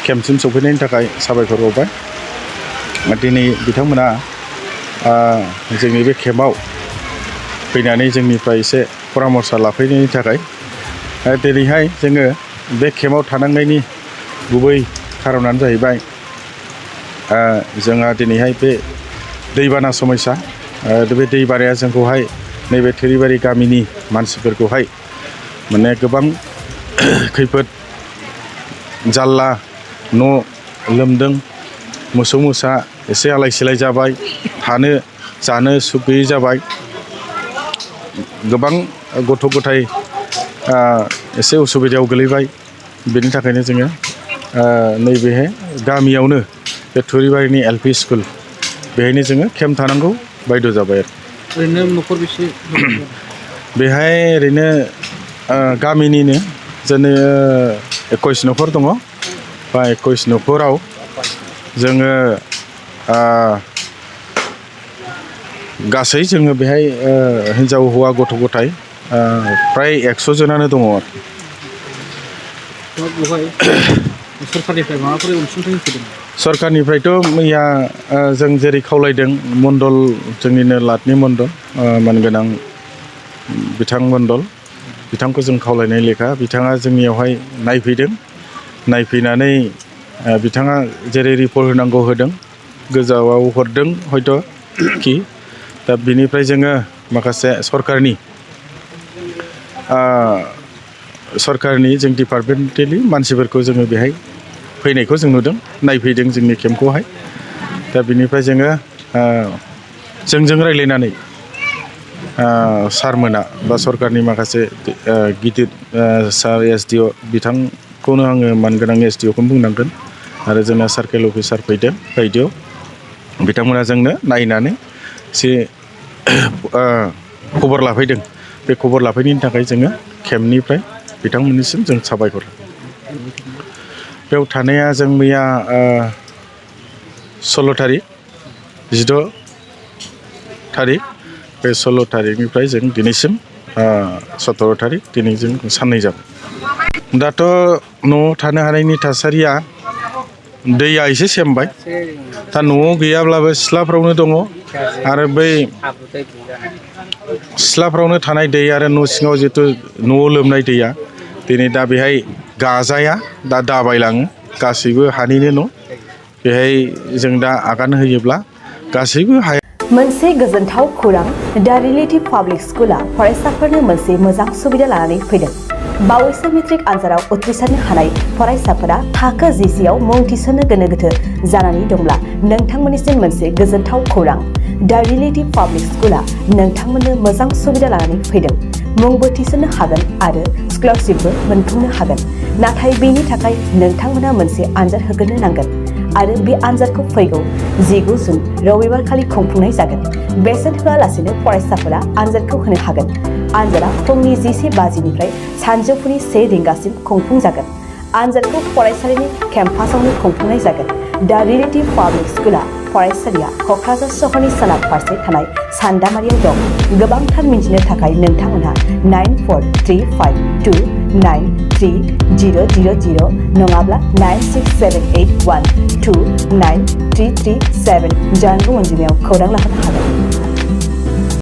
केम्पसिम सफैनायनि थाखाय साबायखर बावबाय दिनै बिथांमोना जोंनि बे केम्पआव फैनानै जोंनिफ्राय एसे परामर्श लाफैनायनि थाखाय दिनैहाय जोङो बे केम्पआव थानांनायनि गुबै खारनानो जाहैबाय जोंहा दिनैहाय बे दैबाना समस्या बे दैबानाया जोंखौहाय नैबे थोरिबारि गामिनि मानसिफोरखौहाय माने गोबां खैफोद जाल्ला न' लोमदों मोसौ मोसा एसे आलाय सिलाय जाबाय थानो जानो सुख गैयै जाबाय गोबां गथ' गथाय एसे उसुबिदायाव गोलैबाय बेनि थाखायनो जोङो नैबेहाय गामियावनो बे थुरिबारिनि LP स्कुल बेहायनो जोङो केम्प थानांगौ बायद' जाबाय ओरैनो न'खर बेसे बेहाय ओरैनो गामिनिनो जोंनो 21 न'खर दङ बा 21 न'खराव जोङो गासै जोङो बेहाय हिन्जाव हौवा गथ' गथाय फ्राय 100 जनानो दङ सरकारनिफ्राय माबाफोर अनसुंथाइ होफैदों सरकारनिफ्रायथ' मैया जों जेरै खावलायदों मण्डल जोंनिनो लाटनि मण्डल मानगोनां बिथां मण्डल बिथांखौ जों खावलायनाय लेखा बिथाङा जोंनियावहाय नायफैदों नायफैनानै बिथाङा जेरै रिपर्ट होनांगौ होदों गोजावाव हरदों हयथ' कि दा बिनिफ्राय जोङो माखासे सरकारनि जों डिपार्टमेन्टेलि मानसिफोरखौ जोङो बेहाय फैनायखौ जों नुदों नायफैदों जोंनि केम्पखौहाय दा बिनिफ्राय जोङो जोंजों रायज्लायनानै सारमोना बा सरकारनि माखासे गिदिर सार SDO बिथांखौनो आङो मानगोनां SDOखौनो बुंनांगोन आरो जोंना सार्केल अफिसार फैदों बायदियाव बिथांमोना जोंनो नायनानै एसे खबर लाफैदों बे खबर लाफैनायनि थाखाय जोङो केम्पनिफ्राय बिथांमोननिसिम जों साबायखर बेयाव थानाया जों मैया 16 तारिख 16 तारिख बे 16 तारिखनिफ्राय जों दिनैसिम 17 तारिख दिनै जों साननै जाबाय दाथ' न'आव थानो हानायनि थासारिया दैया एसे सेमबाय दा न'आव गैयाब्लाबो सिथ्लाफ्रावनो दङ आरो बै सिथ्लाफ्रावनो थानाय दै आरो न' सिङाव जिहेथु न'आव लोमनाय दैया दिनै दा बेहाय गाजाया दा दाबायलाङो गासैबो हानिनो न' बेहाय जों दा आगान होयोब्ला गासैबो हाया मोनसे गोजोनथाव खौरां दा रिलेटिभ पाब्लिक स्कुला फरायसाफोरनो मोनसे मोजां सुबिदा लानानै फैदों बावैसो मेट्रिक आनजादाव उथ्रिसारनो हानाय फरायसाफोरा थाखो 10 आव मुं थिसननो गोनो गोथो जानानै दंब्ला नोंथांमोननिसिम मोनसे गोजोनथाव खौरां दा रिलेटिभ पाब्लिक स्कुला नोंथांमोननो मोजां सुबिदा लानानै फैदों मुंबो थिसननो हागोन आरो स्कलारशिपबो मोनफुंनो हागोन नाथाय बेनि थाखाय नोंथांमोना मोनसे आनजाद होग्रोनो नांगोन आरो बे आनजादखौ फैगौ 19 जुन रबिबार खालि खुंफुंनाय जागोन बेसेन होआलासेनो फरायसाफोरा आनजादखौ होनो हागोन आनजादा फुंनि 11 बाजिनिफ्राय सानजौफुनि 1 रिंगासिम खुंफुंजागोन आनजादखौ फरायसालिनि केम्पासावनो खुंफुंनाय जागोन दा रिलेटिभ पाब्लिक स्कुला फरायसालिया क'क्राझार सहरनि सोनाब फारसे थानाय सान्दामारियाव दं गोबांथार मिन्थिनो थाखाय नोंथांमोनहा 9435293000 नङाब्ला 9678129337 जानबुं अनजिमायाव खौरां लाहरनो हागोन।